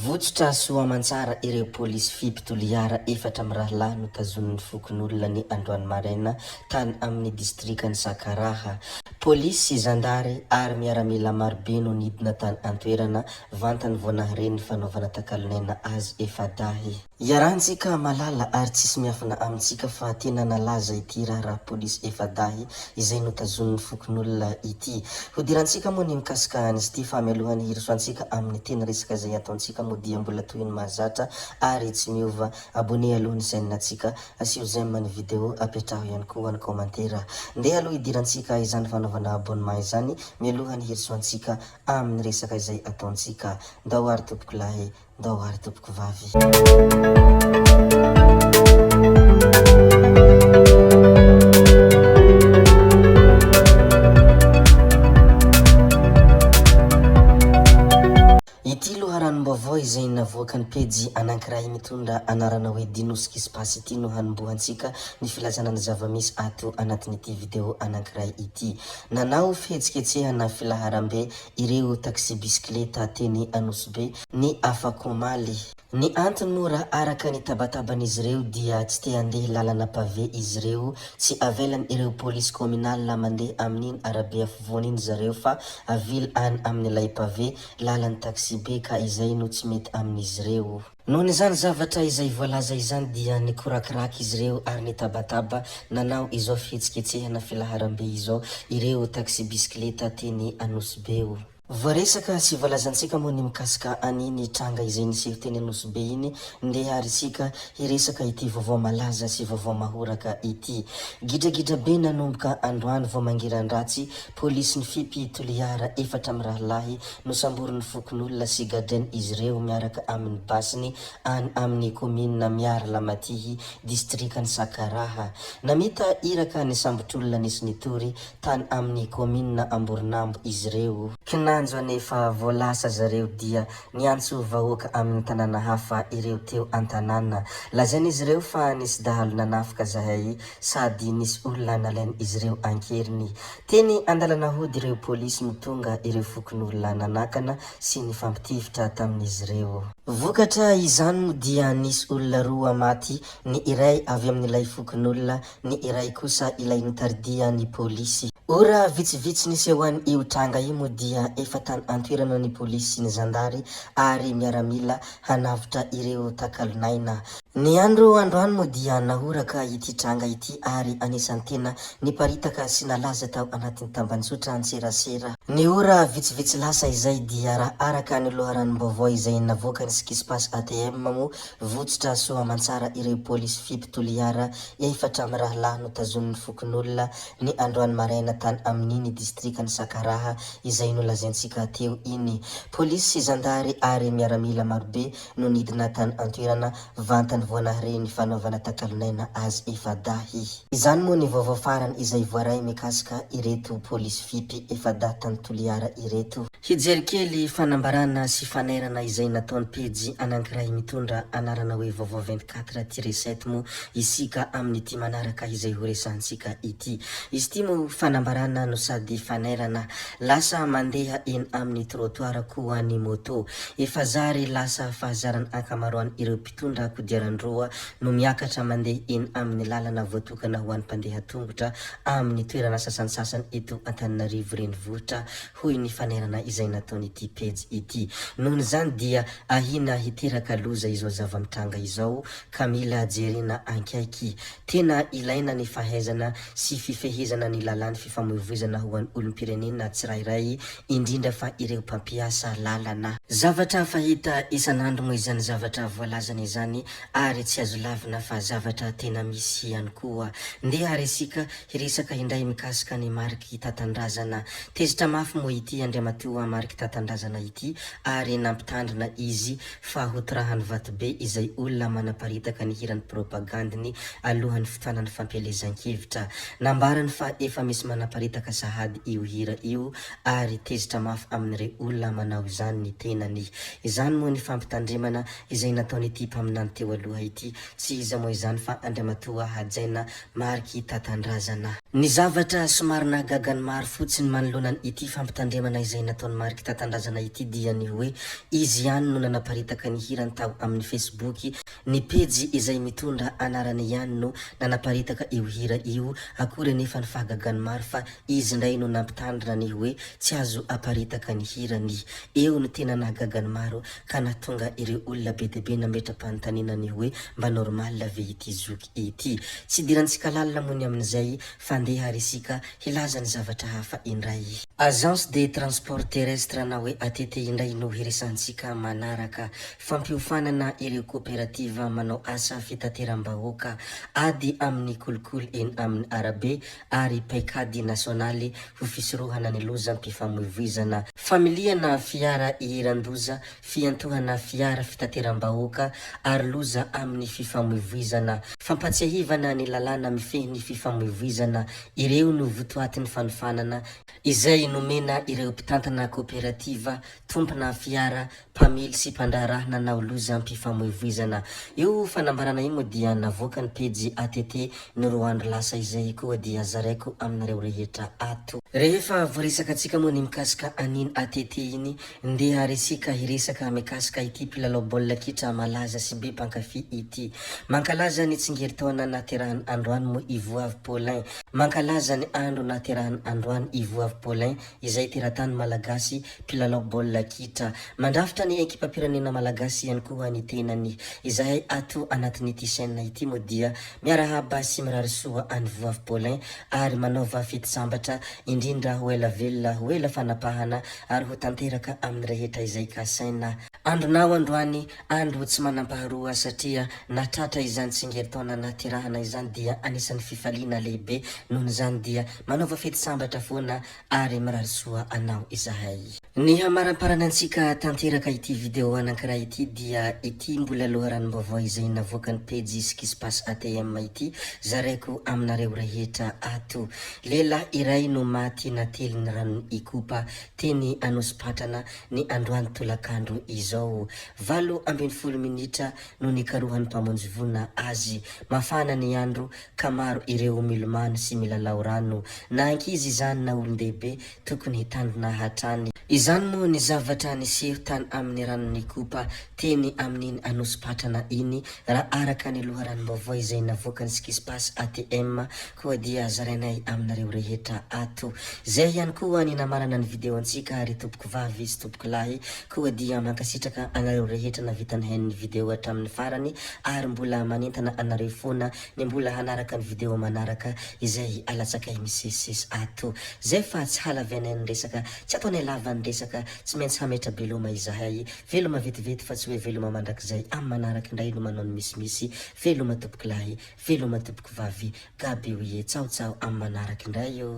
Votsotra soa aman-tsara ireo polisy FIP Toliara efatra mirahalahy notazonin'ny fokonolona ny androany maraina tany amin'ny distrikan'i Sakaraha. Polisy sy zandary ary miaramila marobe no nidina tany an-toerana vantany vao nahare ny fanaovana takalonaina azy efa-dahy. Iarahantsika mahalala ary tsisy miafina amintsika fa tena nalaza ity raharaha polisy efa-dahy izay notazonin'ny fokonolona ity. Hodirantsika moa ny mikasika an'izy ity fa mialohan'ny hirosoantsika amin'ny tena resaka izay ataontsika moa dia mbola toy ny mahazatra ary tsy miova, abonné aloha ny chaîne-ntsika, asio j'aime ny vidéo, apetraho ihany koa ny commentaire. Ndeha aloha hidirantsika izany fanaovana abonnement izany mialohan'ny hirosoantsika amin'ny resaka izay ataontsika. Ndao ary tompokolahy Ndao ary tompoko vavy. Ity loharanom-baovao izay navoakan'ny pejy anankiray mitondra anarana hoe Dinoski Space ity no hanombohantsika ny filazana ny zava-misy ato anatin'ity video anankiray ity. Nanao fihetsiketsehana filaharambe ireo taxi-bisikileta teny Anosibe ny afak'omaly. Ny antony moa raha araka ny tabataban'izy ireo dia tsy te handeha lalana pavé izy ireo, tsy avelan ireo polisy communal mandeha amin'iny arabe afovoany iny zareo fa avily any amin'ilay pavé lalan'ny taxi-be ka izay no tsy mety amin'izy ireo. Noho izany zavatra izay voalaza izany dia nikorakoraka izy ireo ary nitabataba nanao izao fihetsiketsehana filaharam-be izao ireo taxi-bisikileta teny Anosibe. Voaresaka sy voalazantsika moa ny mikasika an'iny tranga izay niseho teny Anosibe iny, ndeha ary isika hiresaka ity vaovao malaza sy vaovao mahoraka ity. Gidragidra be nanomboka androany vao mangiran-dratsy, polisin'ny FIP Toliara efatra mirahalahy Nosamborin'ny fokonolona sy gadrain'izy ireo miaraka amin'ny basiny any amin'ny kaominina Miary Lamatihy, distrikan'i Sakaraha. Namita iraka nisambotr'olona nisy nitory tany amin'ny kaominina Amboronambo izy ireo. Kinanjo anefa vao lasa zareo dia niantso vahoaka amin'ny tanàna hafa ireo teo an-tanàna. Lazain'izy ireo fa nisy dahalo nanafika zahay sady nisy olona nalain'izy ireo an-keriny. Teny an-dalana hody ireo polisy no tonga ireo fokonolona nanakana sy nifampitifitra tamin'izy ireo. Vokatra izany moa dia nisy olona roa maty, ny iray avy amin'ilay fokonolona, ny iray kosa ilay notaridihan'ny polisy. Ora vitsivitsy nisehoan'io tranga io moa dia efa tany an-toerana ny polisy sy ny zandary ary miaramila hanavotra ireo takalonaina. Ny andro androany moa dia nahoraka ity tranga ity ary anisan'ny tena niparitaka sy nalaza tao anatin'ny tambanjotra antserasera. Ny ora vitsivitsy lasa izay dia raha araka ny loharanom-baovao izay navoakan'ny Skispace ATM moa votsotra soa aman-tsara ireo polisy FIP Toliara efatra mirahalahy notazonin'ny fokonolona ny androany maraina tany amin'iny distrikan'i Sakaraha izay nolazaintsika teo iny. Polisy sy zandary ary miaramila marobe no nidina tany an-toerana vantany vao nahare ny fanaovana takalonaina azy efa-dahy. Izany moa ny vaovao farany izay voaray mikasika ireto polisy FIP efa-dahy tany Toliara ireto. Hijery kely fanambarana sy fanairana izay nataon'ny pejy anankiray mitondra anarana hoe vaovao 24 tiret sept moa isika amin'ity manaraka izay horesahantsika ity. Izy ity moa fanambarana no sady fanairana. Lasa mandeha eny amin'ny trottoir koa ny moto. Efa zary lasa fahazaran'ny ankamaroan ireo mpitondra kodiaran-droa no miakatra mandeha eny amin'ny lalana voatokana ho an'ny mpandeha tongotra amin'ny toerana sasantsasany eto Antananarivo renivohitra, hoy ny fanairana izay nataon'ity pejy ity. Nohon'izany dia ahiana hiteraka loza izao zava-mitranga izao ka mila jerena ankaiky. Tena ilaina ny fahaizana sy fifehezana ny lalàn'ny fifamoivoizana ho an'ny olom-pirenena tsirairay, indrindra fa ireo mpampiasa lalana. Zavatra fahita isan'andro moa izany zavatra voalazana izany ary tsy azo lavina fa zavatra tena misy ihany koa. Ndeha ary isika hiresaka indray mikasika an'i Marc Tatandrazana. Tezitra mafy moa ity Andriamatoa Marc Tatandrazana ity ary nampitandrina izy fa ho torahan'ny vatobe izay olona manaparitaka ny hiran'ny propagandiny alohan'ny fotoanan'ny fampielezan-kevitra. Nambarany fa efa misy manaparitaka sahady io hira io ary tezitra mafy amin'ireo olona manao izany ny tenany. Izany moa ny fampitandremana izay nataon'ity mpaminany teo aloha. filoha ity. Tsy iza moa izany fa Andriamatoa Hajaina Marc Tatandrazana. Ny zavatra somary nahagaga ny maro fotsiny manoloana ity fampitandremana izay nataon'i Marc Tatandrazana ity dia ny hoe izy ihany no nanaparitaka ny hirany tao amin'ny Facebook, ny pejy izay mitondra anarany ihany no nanaparitaka io hira io, akory anefa ny fahagagan'ny maro fa izy indray no nampitandrina ny hoe tsy azo aparitaka ny hirany. Eo no tena nahagaga ny maro ka nahatonga ireo olona be dia be nametra-panontaniana ny hoe mba normal ve ity zoky ity. Tsy idirantsika lalina moa ny amin'izay fa ndeha ary isika hilaza ny zavatra hafa indray. Agence de transport terrestre na hoe ATT indray no hiresahantsika manaraka. Fampiofanana ireo koperativa manao asa fitateram-bahoaka, ady amin'ny kolikoly eny amin'ny arabe ary paikady nasionaly ho fisorohana ny lozam-pifamoivoizana. Familiana fiara ihiran-doza, fiantohana fiara fitateram-bahoaka ary loza amin'ny fifamoivoizana. Fampatsiahivana ny lalàna mifehy ny fifamoivoizana, ireo no votoatin'ny fanofanana izay nomena ireo mpitantana koperativa, tompona fiara, mpamily sy mpandraharaha nanao lozam-pifamoivoizana. Io fanambarana io moa dia navoakan'ny pejy ATT ny roa andro lasa izay koa dia zaraiko aminareo rehetra ato. Rehefa voaresakantsika moa ny mikasika an'iny ATT iny, ndeha ary isika hiresaka mikasika ity mpilalao baolina kitra malaza sy be mpankafy ity. Mankalaza ny tsingerin-taona nahaterahany androany moa i Voavy Paulin. Mankalaza ny andro nahaterahany androany i Voavy Paulin izay teratany malagasy mpilalao baolina kitra. Mandrafitra ny ekipam-pirenena malagasy ihany koa ny tenany. Izahay ato anatin'ity chaîne ity moa dia miarahaba sy mirary soa an'i Voavy Paulin ary manaova fety sambatra indrindra ho ela velona ho ela fanapahana ary ho tanteraka amin'ny rehetra izay kasaina. Andronao androany, andro tsy manam-paharoa satria nahatratra izany tsingerin-taona nahaterahana izany dia anisan'ny fifaliana lehibe nohon'izany dia manaova fety sambatra foana ary mirary soa anao izahay. Ny hamaramparana antsika tanteraka ity video anankiray ity dia ity mbola loharanom-baovao izay navoakan'ny pejy Skispace ATM ity zaraiko aminareo rehetra ato. Lehilahy iray no maty natelin'ny ranon'Ikopa teny Anosipatrana ny androany tolakandro izao. 18 minitra no nikarohan'ny mpamonjy voina azy. Mafana ny andro ka maro ireo milomano sy milalao rano. Na ankizy izany na olon-dehibe, tokony hitandrina hatrany. Izany moa ny zavatra niseho tany amin'ny ranon'Ikopa, teny amin'iny Anosipatrana iny, raha araka ny loharanom-baovao izay navoakan'ny Skispas ATM, koa dia zarainay aminareo rehetra ato. Izay ihany koa ny namarana ny video antsika ry tompoko vavy sy tompoko lahy, koa dia mankasitraka anareo rehetra navita nihaino ny video hatramin'ny farany ary mbola manentana anareo foana ny mbola hanaraka ny video manaraka izay alatsakay misesisesy ato. Zay fa tsy halavianay ny resaka, tsy ataonay lava ny resaka, tsy maintsy hametra-beloma izahay. Veloma vetivety fa tsy hoe veloma mandrakizay, amin'ny manaraka indray no manao ny misimisy. Veloma tompokolahy, veloma tompokovavy, Gaby oye, tsaho tsaho amin'ny manaraka indray ô.